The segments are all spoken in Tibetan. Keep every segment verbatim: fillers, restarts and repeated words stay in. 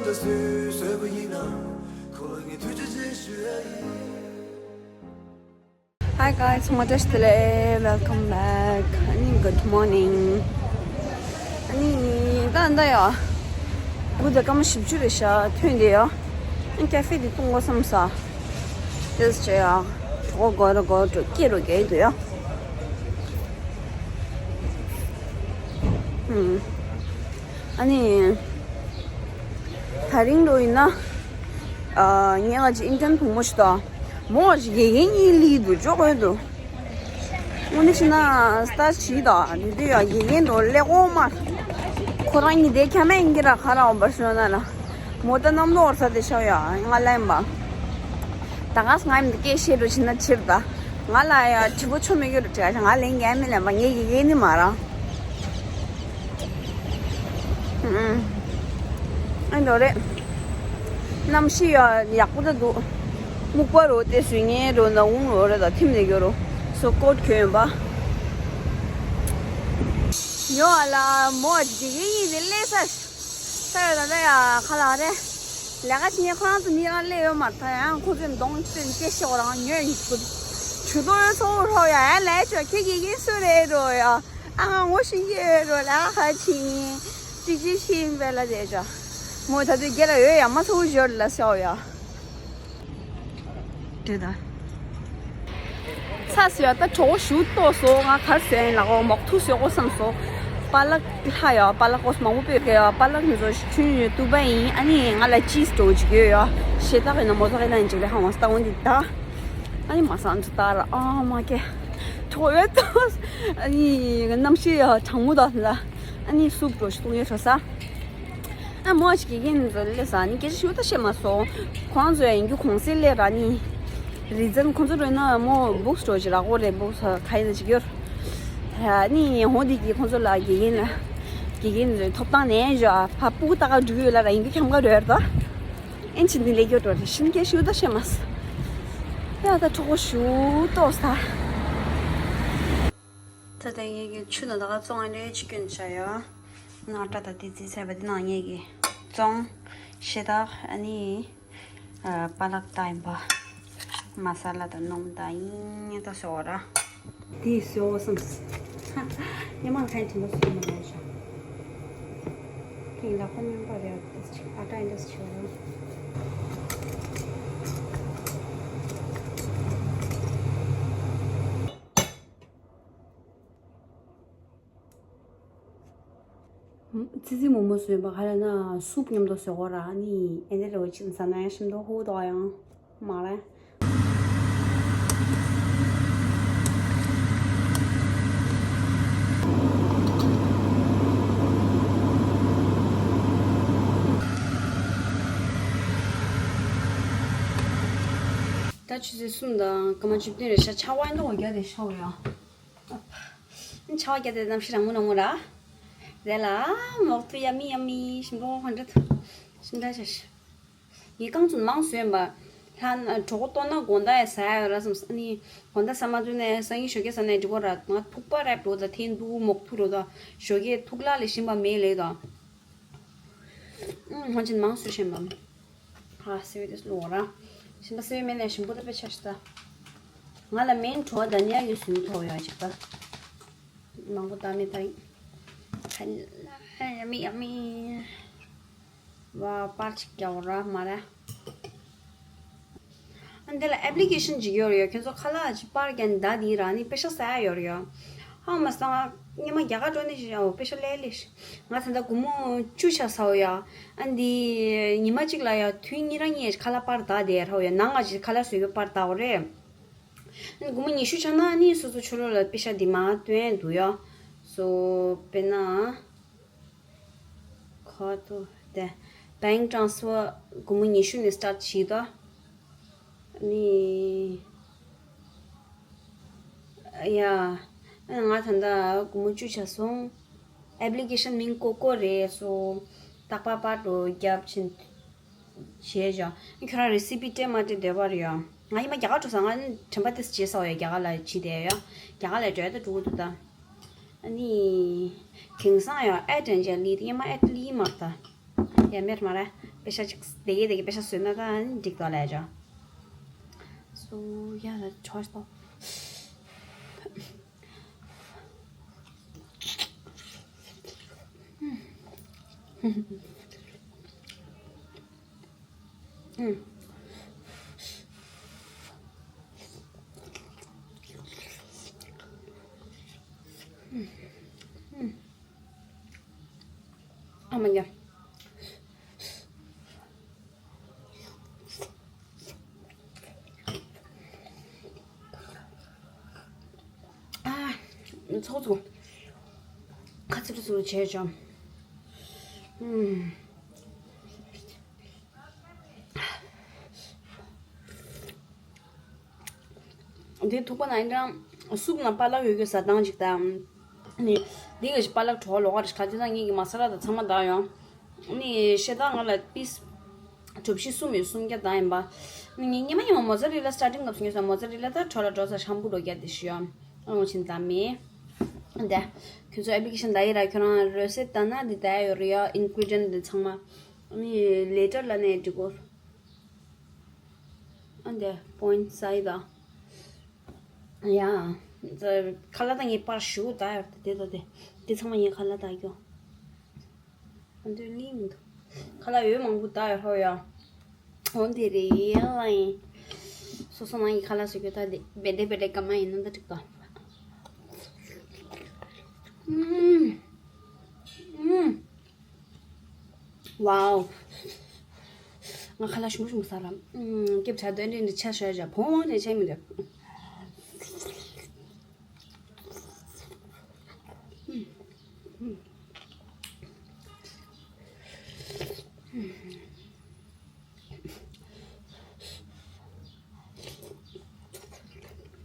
Hi guys, ཚང་མ་བཀྲ་ཤིས་བདེ་ལེགས། Welcome back. ཨ་ནི་good morning. ཨ་ནི་ད་ད་ཡ། དགུ་དང་སྐར་མ་བཞི་བཅུ་རེད་ཤག་ཐོན་དེ་ཡ། ཨ་ནི་ཀ་ཧྥེ་དེ་བཏུང་དགོས་བསམ་ས། དེས་བྱས་ཡ། གྲོད་ཁོག་སྒོར་སྒོར་སྐྱེ་རུ་རྒྱལ་འདུག་ཡ། ཨ་ནི། ད་རིང་འགྲོ་ཡིན་ན། ཨ། ངས་ང་ཅིག་ཨིན་ཏན་བུ་མོ་ཞིག་དང་། མོ་ཞིག་དགེ་རྒན་གཉིས་ལི་འདུག་ཅོག་གོ་འདུག་དངོས་གནས་བྱས་ན་སྟ་བྱིས་དང་དེ་དུས་ཡང་དགེ་རྒན་འགྲོ་ལས་གོ་མ། ཁོ་རང་གཉིས་དེ་ཁྱ་མེད་ཡིན་གྱི་ར་ཁ་ར་འོ་བར་སོང་ན་ལ། མོ་ད་གནམ་ལོ་བར་ས་དེ་ཤོག་ཡ་ང་ལན་པ། ད་ག་ས་ང་ཡིན་འདི་སྐད་བཤད་འགྲོ་བྱེད་ན་ཕྱིར་ད། ང་ལ་ཡ་དྲི་བ་ཆོ་མི་དགོས་རུ་དྲི་ང་ལན་ཡ་མི་ལན་པ་ངས་ཀྱི་ཡེ་ནི་མ་ར། ཨ་འདོ་རེད། གནམ་གཤིས་ཡ་ཡག་པོ་ད་འདུག་སྨུག་པ་རོ་དེ་སུ་ངའི་རོ་ན་འུང་རོ་རེ་ད་ཐིམ་ལེ་གྱོ་རོ། སོ་ཀོད་གྱོན་ཡོན་པ། ཉོ་ཨ་ལ་མོ་ཨ་ཅི་དེ་ཡིན་ཡིན་དེ་ལས་ས། ས་ཡོད་ད་ད་ཡ་ཁ་ལག་རེད། ལས་ཀ་བྱེད་མཁན་ཁོ་རང་ཚོ་གཉིས་རང་སླེབས་ཡོད་མ་རེད་ད་ཡང་ཁོ་ཚོས་གདོང་སྟོན་སྐད་ཤོག་རང་ཉོས་ཡིན་ཁོ། ཇུ་ཏོ་ཡོད་སོང་རོགས་ཡ་ཡ་ལས་ཆོག་ཁྱེད་ཀྱི་ཡིན་སུ་རེད་རོ་ཡ། ཨ་ང་ངོ་ཤེས་ཀྱི་ཡོད་རོ་ལས་ཀ་ཁ་ཕྱིན་ཡིན། གཅིག་གཅིག་ཤེས་ཡིན་པས་ལ་དེ་ཆོག་མོ་ད་དུས་རྒྱ་ལ་ཡོད་ཡ་མ་ཚོགས་ཞོར་ལ་སོག་ཡ། དེ་ད། ཚ་ཟེར་ཡ་ད་གྲོགས་ཞུ་ཏོ་སོ་ང་གར་ཟེར་ཡིན་ལ་འོ་མོག་ཐུག་ཟེར་འོ་བསམ་སོ། པ་ལག་ལྷ་ཡ་པ་ལག་འོ་མང་པོ་པོས་ག་ཡ་པ་ལག་མི་ཚོ་ཆུན་ཡོད་ཏུ་པ་ཡིན་ཨ་ནི་ང་ལ་ཅིས་འགྲོ་ཅིག་ཡོད་ཡ་ཞེ་ད་ག་ན་མོ་ཚོ་ག་ན་ཡིན་ཅིག་ལ་ཧ་འོ་སྟ་འོ་འདི་ད། ཨ་ནི་མ་སང་ཚོ་ད་ར་ཨ་མ་ཀེ། གྲོགས་ཡོད་ཏོ། ཨ་ནི་གནམ་གཤིས་ཡ་གྲང་མོ་ད་ལ་ཨ་ནི་སུབ་འགྲོ་ཞིག་གཏོང་ཡོད་ཚོ་ས། ཨ་མོ་ཨ་ཅིག་དགེ་རྒན་ཚོ་སླེབས་ས་ནི་སྐད་ཆ་ཞུ་ད་བཤད་མ་སོང་། ཁོང་ཚོ་ཡང་རྒྱུ་གོང་སེ་སླེབས་ར་ནི། རི་ཛན་ཁོང་ཚོ་རོལ་ན་མོ་བུག་སི་སྟོར་ཅིག་རག་གོ་རེད་བུག་སི་ཁ་ཡིན་ཅིག་ཡོད། ཨ་ནི་ཧོ་འདི་གི་ཁོང་ཚོ་ལ་དགེ་རྒན་ལ། དགེ་རྒན་ཚོའི་ཐོབ་ཐང་ནས་བཞག་ཕ་སྤུ་གུ་ཏག་ག་འགྲུལ་ཡོད་ལ་ར་ཡིན་རྒྱུ་འཁྱམ་ག་རོལ་ད། ཨེན་ཅི་འདི་ལས་རྒྱུ་འགྲོ་རེ་ཤིན་སྐད་ཞུ་ད་བཤད་མ་སོང་། ཡ་ད་གྲོགས་པོ་ཞུ་ཏོ་ས། ད་ལྟ་ངེད་ཀྱི་ཆུ་ནང་ད་ག་བཙོང་ཨ་འདྲེ་ཅིག་སྐྱོན་བྱ་ཡོད། ནང་སྐྲ་དང་ཏི་ཙི་ཚད་པ་འདི་ནང་ངེད་ཀྱི་བཙོང་ཤེ་ད་ཨ་ནི་པ་ལག་ད་ཡིན་པ། མ་ས་ལ་དང་སྣུམ་ད་ཡིན་ད་སོ་ར། དེ་སོ་སམ། ཉི་མ་ཁ་ཡིན་དྲན་པ་སོ་མ་ལ་ཤ། ཁྱེད་ལག་པ་སྨྱོན་པ་རེད་ཨ་ཏི་ཨ་ཏྲ་ཡིན་ད་སོ་ར། ཙི་ཙི་མོ་མོ་བཟོས་པ་ག་རེ་ན་སུབ་མཉམ་དུ་བཟོས་གོ་ར་ནི་ཨེ་འདྲ་རེ་བ་ཅིག་ཟ་ན་ཡང་ཤིན་ཏུ་ཧུ་ཏོ་ཡང་མ་རེད། ད་ཆུ་ཚོད་གསུམ་དང་སྐར་མ་བཅུ་བདུན་རེད་ཤག་ཆར་པ་ཡིན་ན་འོ་རྒྱ་དེ་ཤོར་ཡོད། ཆར་པ་རྒྱ་དེ་གནམ་གཤིས་རང་མོ་རང་མོ་ར། རེད་ལ། མོག་ཐུ་ཡ་མི་ཡ་མི་ཞིམ་པོ་གང་འདྲ་ཐུ། ཞིམ་འདྲ་ཆ་ཤི། ངས་རྐང་བཙུགས་མང་བཟོས་ཡིན་པ། ལྷ་ན་གྲོད་ཁོག་ལྟོགས་ན་དགོང་དག་ཡ་ཟ་ཡ་ར་སམ་ཨ་ནི། དགོང་དག་ཟ་མ་ཐུབ་ན་སང་ཉིན་ཞོགས་ཀས་ཟ་ན་འགྲིག་གོ་ར་ང་ཐུག་པ་ར་འགྲོ་ད་ཐེན་འདུག་མོག་ཐུ་རོ་ད། ཞོགས་ཀས་ཐུག་ལ་ལས་ཞིམ་པ་མེད་ལེ་ད། ཨུམ་ཧོན་ཅིན་མང་སུ་ཤེས་མམ། ཧ་སེ་བི་དེ་སུ་ལོ་ར། ཞིམ་པ་སེ་བི་མེད་ལས་ཞིམ་པོ་ད་པེ་ཆ་ཤི་ད། ང་ལ་མེན་གྲོ་ད་ནི་ཡ་གི་སུའི་ཐོག་ཡོད་ཅིག་ད། མང་པོ་ད་མེད་ད་ཡིན། ཡ་མི་ཡ་མི། བ་པར་ཅིག་རྒྱག་ར་མ་ར། ཨ་འདི་ལ་ཨེབ་ལི་ཀེ་ཤན་ཅིག་ཡོད་རེད་ཡ། ཁྱོད་ཚོ་ཁ་ལག་ཅིག་པར་རྒྱག་ནི་ད་འདི་རང་ནི་པེ་ཤ་ཟ་ཡ་ཡོད་རེད་ཡ། ཧ་མ་སང་ཉི་མ་རྒྱ་གར་འགྲོ་ནི་ཞིག་ཡ་འོ་པེ་ཤ་ལས་ལས་ཤི། ང་ད་ལྟ་སྒོར་མོ་བཅུ་ཆ་ཟ་འོ་ཡ། ཨ་འདི་ཉི་མ་གཅིག་ལ་ཡ་དུས་གཉིས་རང་གཉིས་ཁ་ལག་པར་ད་དེ་ར་འོ་ཡ། ནང་ང་ཅིག་ཁ་ལག་བཟོ་གི་པར་ད་འོ་རེད། ཨ་ནི་སྒོར་མོ་ཉི་ཤུ་ཆ་ན་ཨ་ནི་སོ་སོ་ཕྱི་ལོགས་ལ་པེ་ཤ་འདི་མ་སྟོན་འདུག་ཡ། སོ་དཔེར་ན། ཁོ་ཐུ་དེ། བེང་ཀྲང་སི་ཕར་སྒོར་མོ་ཉི་ཤུ་ནས་སི་ཊར་ཊི་བྱེད་དོ། ནི། ཡ། ང་ད་ལྟ་སྒོར་མོ་བཅུ་ཆ་སོང་། ཨེབ་ལི་ཀེ་ཤན་མིང་ཀོ་ཀོ་རེད་སོ། རྟག་པར་པར་དུ་རྒྱབ་ཕྱིན། བྱས་ཀྱང་ཁྱོད་རང་རི་སི་པི་སྤྲད་མ་སྤྲད་འདོད་པ་རེད་ཡ། ང་ཡིན་མ་རྒྱ་གར་འགྲོ་ས་ང་དྲན་པ་དེ་བྱས་ས་ཡ་རྒྱ་གར་ལ་བྱེད་དེ་ཡ། རྒྱ་གར་ལ་འགྲོ་ཡ་ད་འགྲོ་གི་འདུག་ད། ཨ་ནི། དེང་སང་ཡང་ཨེ་དྲན་ཅན་ལི་དེ་ཉི་མ་ཨེ་ལི་མར་ད། ཡ་མེར་མ་ར། པེ་ཤ་ཅིག་དེ་གས་དེ་གས་པེ་ཤ་བཟོས་ན་ད་འགྲིག་ཏོ་ལས་ཅོ། སོ་ཡ་ལ་ཆོས་ཏོ། ཨ་མ་ཡ། ཨ། ཚོགས་ཚོགས། ཁ་ཚིག་ཚུགས་བྱས་ཅོ། ཨུམ། འདི་ཐུག་པ་ན་ཡིན་ཀྱང་སུབ་ན་པ་ལག་ཡོད་རྒྱུ་ཟ་སྟངས་ཅིག་དང་། ནི་འདི་ག་ཞིག་པ་ལག་བྲོ་བ་ལོག་རེ་ཁ་ཅི་ན་ངེད་ཀྱི་མ་ས་ལ་དང་ཚང་མ་དག་ཡོང་། ནི་ཤེ་ད་ང་ལ་པིས་གྲུ་བཞི་གསུམ་ཡོད་གསུམ་བརྒྱ་དང་ཡིན་པ། ནི་ངས་ཉི་མ་ཉི་མ་མོ་ཙ་རི་ལ་སི་ཊར་ཊིང་སྐབས་སུ་ཉོས་སོང་། མོ་ཙ་རི་ལ་ད་བྲོ་ལ་འགྲོ་ས་ཤམ་བུ་འགྲོ་རྒྱ་དེ་ཞུ་ཡོང་། ཨ་ངོ་ཆིན་ད་མེ། འདི་ཁྱོད་ཚོ་ཨེ་པི་ལི་ཀེ་ཤན་ད་ཡི་ར་ཁྱོད་རང་རོལ་སེ་ད་ན་འདི་ད་ཡོད་རེད་ཡ། ཨིན་གི་རི་ཌི་ཡན་འདི་ཚང་མ། ནི་ལེ་ཊར་ལ་ནས་འགྲིག་གོ། ཨ་འདི་པོ་ཡིན་ཊི་སའི་ད། ཡ། ཁ་ལག་ད་ངས་པར་ཞུ་ད་ཡོད་དེ་ད་དེ། དེ་ཚང་མ་ངས་ཁ་ལག་ད་རྒྱོ། ཨ་འདི་ལིང་འདུག་ཁ་ལག་ཡོད་མང་པོ་ད་ཡོད་ཧོ་ཡ། འོ་འདི་རེད་ཡ་ལ་ཡིན། སོ་སོ་ནང་གི་ཁ་ལག་ཟེར་རྒྱུ་ད་དེ་བེ་དེ་བེ་དེ་ཀ་མ་ཡིན་ན་ད་འགྲིག་ད། ཨུམ། ཨུམ། ཝའོ། ང་ཁ་ལག་ཞུམ་ཞུམ་ཟ་ར། ཨུམ། སྐྱེབ་བྱ་དོན་འདྲེན་འདྲི་ཆ་ཤོད་བྱ་བོང་བོང་ནས་ཆ་མི་འདོད། ཨུམ། ཨུམ།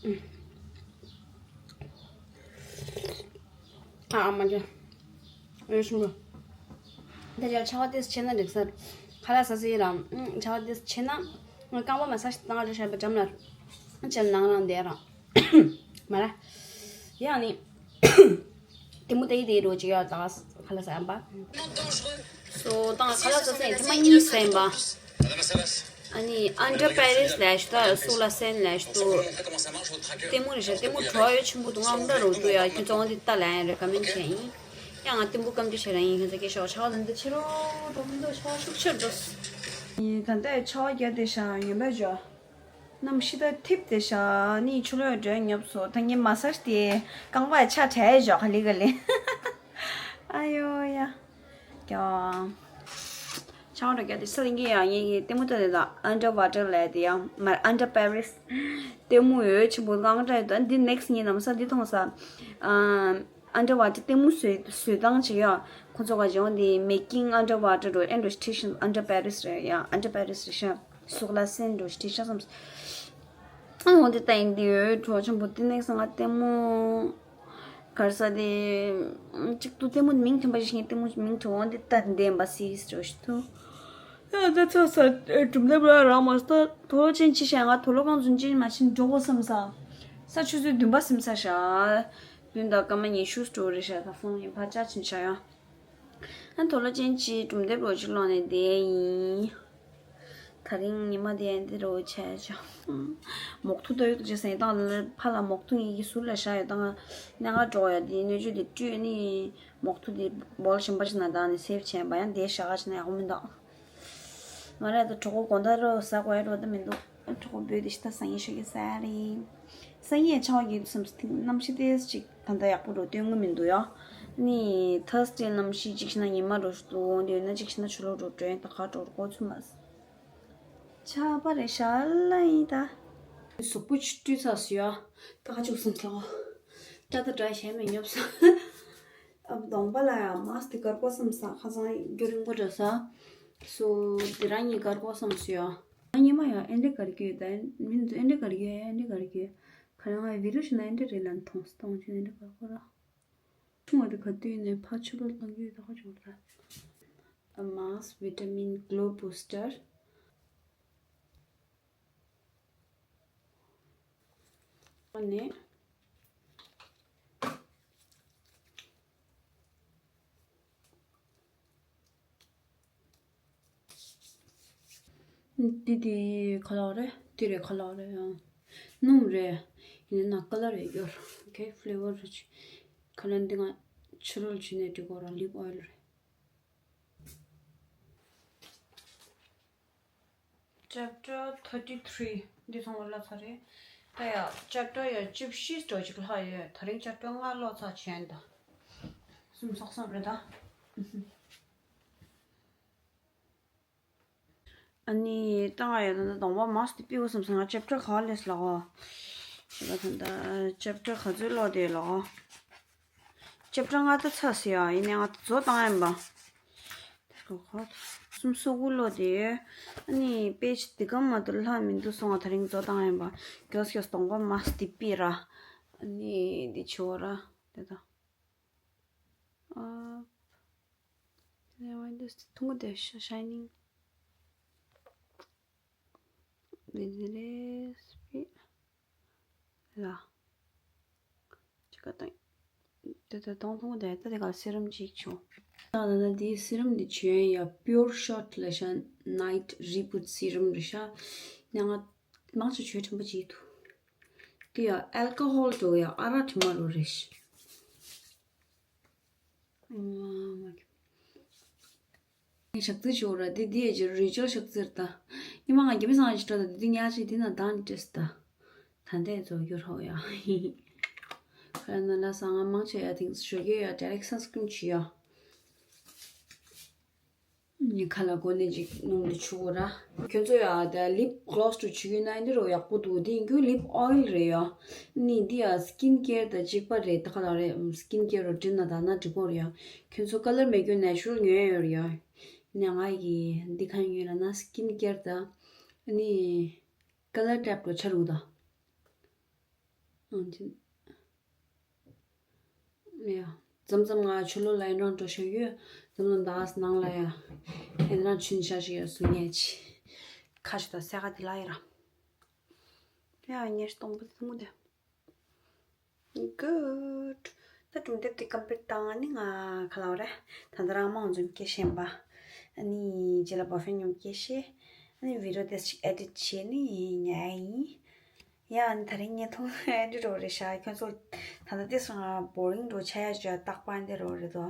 ཨུམ། ཨ་མ་ཀྱ། ཨེ་ཤུ་མ། ད་ཅག་ཆར་པ་ཏོག་ཙམ་ཆེ་ན་འགྲིག་ས། ཁ་ལག་ཟ་ཟི་ཡིན་ར། ཨུམ། ཆར་པ་ཏོག་ཙམ་ཆེ་ན། ང་རྐང་པ་མ་ཟ་ཞིག་བཏང་རེ་ཤར་པ་འགྲམ་ལ། ཅན་ནང་རང་བསྡད་ར། མ་ར། ཡང་ནི། དེ་མོ་དེ་ཡི་དེ་རོ་ཅིག་ཡོད་ད་ཁ་ལག་ཟ་ཡམ་པ། སོ་ད་ང་ཁ་ལག་ཟ་ས་ཡིན་ཐེངས་མ་གཉིས་ཟ་ཡིན་པ། ཨ་ནི་ཨན་ཌར་པེ་རིས་ལས་ཞུ་ད་སུ་ལ་སེན་ལས་ཞུ་དུ། ལྟད་མོ་རེད་ཤག་ལྟད་མོ་བྲོ་བ་ཡོད་ཆེན་པོ་འདུག་ང་འདྲ་རོ་འདུག་ཡ། ཁྱོད་ཚོ་འོང་དེ་ལྟ་ལ་ཡང་རེ་ཀ་མེན་ཌི་བྱས་ཡིན། ཡང་ང་ལྟད་མོ་སྐམ་དུ་བྱས་ར་ཡིན། ཁྱོད་ཚོ་སྐད་ཤོག་ཆར་པ་ལ་འདི་ཕྱི་རོ་འགྲོ་མི་འདུག་ཆར་པ་ཤུགས་ཆེར་འགྲོ། ད་ལྟ་ཆར་པ་རྒྱག་དེ་ཤག་ཡོན་པ་ཇོ། གནམ་གཤིས་ད་ཐིབས་ཏེ་ཤག་ནི་ཆུ་ལོག་འགྲོ་ཉོབ་སོ། ད་ངས་མ་ཟ་སྟེ་རྐང་པ་ཆ་བྲལ་ཞོག་ག་ལེ་ག་ལེ། ཨ་ཡོ་ཡ། ཀྱང་། ཆང་ར་རྒྱ་དེ་ས་ལིང་གི་ཡང་ངེད་ཀྱི་ལྟད་མོ་ལྟ་དེ་དང་ཨན་ཌར་ཝ་ཊར་ལས་དེ་ཡང་མ་ཨན་ཌར་པེ་རིས། ལྟད་མོ་ཡོད་ཆེན་པོ་ལྔ་འདྲ་ཡོད་ད་འདི་ནེག་སི་ངའི་ནམ་ས་འདི་མཐོང་ས། ཨན་ཌར་ཝ་ཊར་ལྟད་མོ་བཟོས་བཟོས་སྟངས་ཅིག་ཡང་ཁོ་ཚོ་ག་བྱེད་འོང་དེ་མེ་ཀིང་ཨན་ཌར་ཝ་ཊར་འགྲོ་ཨན་ཌར་སི་ཊེ་ཤན་ཨན་ཌར་པེ་རིས་རེད་ཡ། ཨན་ཌར་པེ་རིས་རེད་ཤག་སུག་ལ་སེན་འགྲོ་སི་ཊེ་ཤན་བསམ། ཨ་འོ་འདི་ལྟ་ཡིན་འདི་ཡོད་གྲོགས་ཆེན་པོ་འདི་ནེག་སང་ང་ལྟད་མོ་གར་ས་དེ་གཅིག་ཏུ་ལྟད་མོ་མིང་ཐོན་པ་ཞིག་ཡིན། ལྟད་མོ་མིང་ཐོན་འོ་འདི་ལྟ་འདི་ཡིན་པ་སི་རིས་འགྲོ་ཞིག་ཏུ། ཡ་ད་ཚ་ས་གྲུམ་ལྟ་བུ་རང་མ་ས་དོ་ལོ་ཅན་ཅི་ཤ་ང་དོ་ལོ་གང་ཚུན་ཅི་མ་ཕྱིན་འགྲོ་གོ་བསམ་ས། ས་ཆུ་ཚོད་བདུན་པ་སིམ་ས་ཤ། བདུན་དང་སྐར་མ་ཉི་ཤུ་འགྲོ་རེད་ཤ། ད་སང་ཡིན་ཕར་ཅག་ཕྱིན་ཤ་ཡ། ཨ་དོ་ལོ་ཅན་ཅི་གྲུམ་ལྟ་བུ་ཅིག་ལོག་ནས་བསྡད་ཡིན། ད་རིང་ཉི་མ་དེ་ཡང་འདི་རུ་བྱས་ཆོག་མོག་ཐུག་ཏོ་ཡོད་ཅེས་ཟེར་དང་ཕ་ལ་མོག་ཐུག་ཡིན་གྱི་ཟུར་ལ་བཞག་ཡོད་དང་གནད་འགག་འགྲོ་ཡ་དེ་སྣོད་བཅུད་དེ་བཀྲུས་ནི་མོག་ཐུག་དེ་བོལ་གཞན་པ་ཞིག་ན་བཏང་ནས་སེབ་བྱས་པ་ཡང་དེ་བཞག་ག་བྱས་ན་ཡག་པོ་མི་འདུག་ང་ར་ད་གྲོགས་པོ་དགོང་དག་རུ་ཟ་དགོས་ཡ་རོ་ད་མི་འདུག་གྲོགས་པོ་བོད་དེ་ཤི་ད་སང་ཉིན་ཤོད་ཀྱི་ཟ་ཡ་རེད། སང་ཉིན་ཆར་པ་རྒྱག་དུས་སམ་སྟེང་གནམ་གཤིས་ཏོག་ཙམ་ཅིག་ད་ལྟ་ཡག་པོ་རུ་སྟོན་གི་མི་འདུག་ཡ། ནི་ཐར་སི་ཌེ་གནམ་གཤིས་གཅིག་ཤི་ན་ཉི་མ་རུ་ཞུ་འདུག་འོན་ཏེ་ཡོད་ན་གཅིག་ཤི་ན་ཆུ་ལོག་འགྲོ་གྲོན་ད་ག་འགྲོ་གོ་ཚུལ་མ་ཟ། ཆར་པ་རེད་ཤག་ལ་ཡིན་ད། གཟུགས་པོ་ཆུ་བཀྲུས་ཚར་སོང་ཡ། ད་ག་ཅུག་སོང་ཚར། སྐྲ་ད་འདྲ་ཞལ་མེ་ཉོབ་སོང་། ཨ་གདོང་པ་ལ་ཡ་མཱ་སི་དེ་དཀར་པོ་བསམ་ས་ཁ་སང་རྒྱུན་རིང་པོ་འགྲོ་ས། སོ་དེ་རང་ཉིད་དཀར་པོ་བསམ་སོང་ཡ། ང་ཉི་མ་ཡང་ཨེ་འདྲ་གར་གྱི་ཡོད་ད། མི་འདུག་ཨེ་འདྲ་གར་གྱི་ཡོད་ཨེ་འདྲ་གར་གྱི་ཡོད། ག་རེ་ང་བི་རུ་ཞིག་ན་ཨེ་འདྲ་རེད་ལ་མཐོང་སྟངས་ཆུ་ཨེ་འདྲ་གར་གོ་ར། ཆུང་བ་དེ་ག་དུས་ནས་ཕར་ཆུ་ལོག་བཏང་གི་ཡོད་ད་ག་བྱུང་ར། Max Vitamin Glow Booster། ཨ་ནི། འདི་འདི་ཁ་ལག་རེད། འདི་རེད། ཁ་ལག་རེད་ཡང་། སྣུམ་རེད། ཡིན་ན་ཁ་ལར་རེད་ཡོད། ཨོ་ཁེ། ཕི་ལེ་ཝར་རེད། ཁ་ལག་འདི་ང་ཕྱི་རོལ་བྱས་ནས་འགྲིག་གོ་ར། ལིབ་ཨོ་ཡལ་རེད། Chapter thirty three འདི་ཚང་མ་ལ་ཚར་རེད། ད་ཡ་chapter ཡ་བཅུ་བཞི་འགྲོ་ཅིག་ལྷག་ཡོད། ད་རིང་chapter ལྔ་ཀློག་ཚར་བྱས་ཡིན་ད། གསུམ་སོགས་སམ་རེད་ད། ཨ་ནི་ད་ང་ཡ་ད་ད་གདོང་པ་མ་སྟི་པིའུ་བསམ་སོང་། ང་chapter ག་ལས་ལགས། ད་ད་chapter ག་ཚོད་ཀློག་དེ་ལགས། chapter ལྔ་ད་ཚར་སི་ཡ། ཡིན་ནའང་ད་བཟོ་བཏང་ཡིན་པ། གསུམ་སོ་དགུ་ཀློག་དེ། ཨ་ནི་page འདི་ག་མ་གཏོགས་ལྷག་མི་འདུག་སོང་ང་། ད་རིང་བཟོ་བཏང་ཡིན་པ། གྱོས་གྱོས་གདོང་པ་མ་སྟི་པི་ར། ཨ་ནི་འདི་ཆོ་ར། དེ་ད། ཨ། ལས་བ་འདི་ཐུང་གུ་དེ་ཤ་shining འདི་འདི་རེད་པི། ལ། ཅི་ག་དང་། དེ་ད་དོང་ཐུང་གུ་དེ་ད་དེ་ག་སི་རམ་ཅིག་བྱུང་། ད་ད་ད་འདི་སི་རམ་འདི་བྱོན་ཡ་Pure Shot ལ་ཤ་night reboot serum རེད་ཤག་ནས་ང་མང་ཆེ་བྱོས་ཕྲན་བུ་ཅིག་ཐུ། དེ་ཡ་alcohol འགྲོ་ཡ་ཨ་རག་དྲི་མ་རོ་རེད་ཤག་ཞག་རྩི་ཞོར་ར་དེ་དེ་ཡ་ཅི་རི་ཅོ་ཞག་རྩིར་ད། ཉི་མ་ང་རྒྱ་མི་སང་ཅི་སྤྲོ་ད་དེ་དུས་ཉག་ཅིག་དེ་ན་དང་ཏྲེས་ད། ད་འདས་ཚོ་རྒྱུ་རོ་ཡ། ཁ་ན་ལ་སང་ང་མང་ཆེ་ཡ་དེང་ཞོ་གེ་ཡ་direct sunscreen ཆུ་ཡ། ཉི་ཁ་ལ་གོ་ནི་ཅིག་ནུང་དུ་ཆུ་གོ་ར། ཁྱོད་ཚོ་ཡ་ད་lip gloss དུ་ཆུ་ཡུ་ན་འདི་རོ་ཡག་པོ་འདུག་དེ་རྒྱུ་lip oil རེད་ཡ། ནི་འདི་ཡ་skin care ད་གཅིག་པ་རེད། ད་ཁ་ལ་རེད། skin care རོ་དྲིན་ན་ད་ན་འགྲིག་གོ་རེད་ཡ། ཁྱོད་ཚོ་color མེད་རྒྱུ་natural ཉོས་ཡོད་རེད་ཡ། ནས་ང་ཡི་འདི་ཁ་ཡོད་ལ་ན་skin care ད་ནི་color tab རོ་ཆ་རུ་ད། ཨང་ཅི། ཡ། མཚམས་མཚམས་ང་ཆུ་ལོ་ལ་ཡིན་རང་འགྲོ་ཤེས་ཡོད། མཚམས་མཚམས་ད་ནང་ལ་ཡ། ཡིན་རང་ཆུན་ཤ་ཞིག་ཡ་སུ་ཉལ་ཆི། ཁ་ཞིག་ད་སེ་ག་དི་ལ་ཡི་ར། ཡ་ཉེར་སྟོང་པོ་དེ་མོ་དེ། Good. ད་སྒྲུང་དེབ་དེ་complete བཏང་ནི་ང་ཁ་ལ་བ་རེད། ད་ད་རང་མང་འཛོམས་སྐྱེ་ཤེས་པ། ཨ་ནི་རྗེས་ལ་བ་ཧྥེན་ཉོམ་སྐྱེ་ཤེས། ཨ་ནི་video དེ་ཞིག་edit བྱས་ནི་ཉལ་ཡིན། ཡ་ཨ་ནི་ད་རིང་བརྙན་ཐུང་edit འགྲོ་རེད་ཤག་ཁྱོད་ཚོ་ད་ལྟ་དེ་སོང་ང་boring འགྲོ་ཆ་ཡ་ཅོ་ཡ་རྟག་པར་འདི་རོ་རེད་དོ།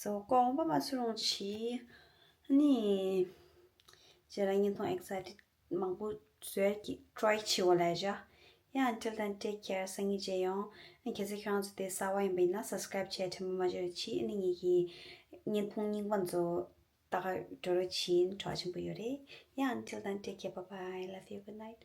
So ཀོང་པ་མ་ཚུ་རུང་ཆི། ཨ་ནི་རྗེས་ལ་བརྙན་ཐུང་excited མང་པོ་བཟོས་ཀྱི་try བྱེད་འོ་ལས་བྱ། ཡ་until then take care སང་ཉིན་མཇལ་ཡོང་། ཨ་ཁྱེད་ཚོ་ཁྱོད་རང་ཚོ་དེ་གསར་བ་ཡིན་པ་ཡིན་ན་subscribe བྱས་ཐེངས་མ་མ་བརྗོད་ཅི། ཨ་ནི་ངེད་ཀྱི་བརྙན་ཐུང་རྙིང་པ་ཚོ་ད་ག་འགྲོ་རོགས་བྱིན་གྲོགས་ཆེན་པོ་ཡོད་རེད། ཡ་until then take care, bye bye, love you, good night.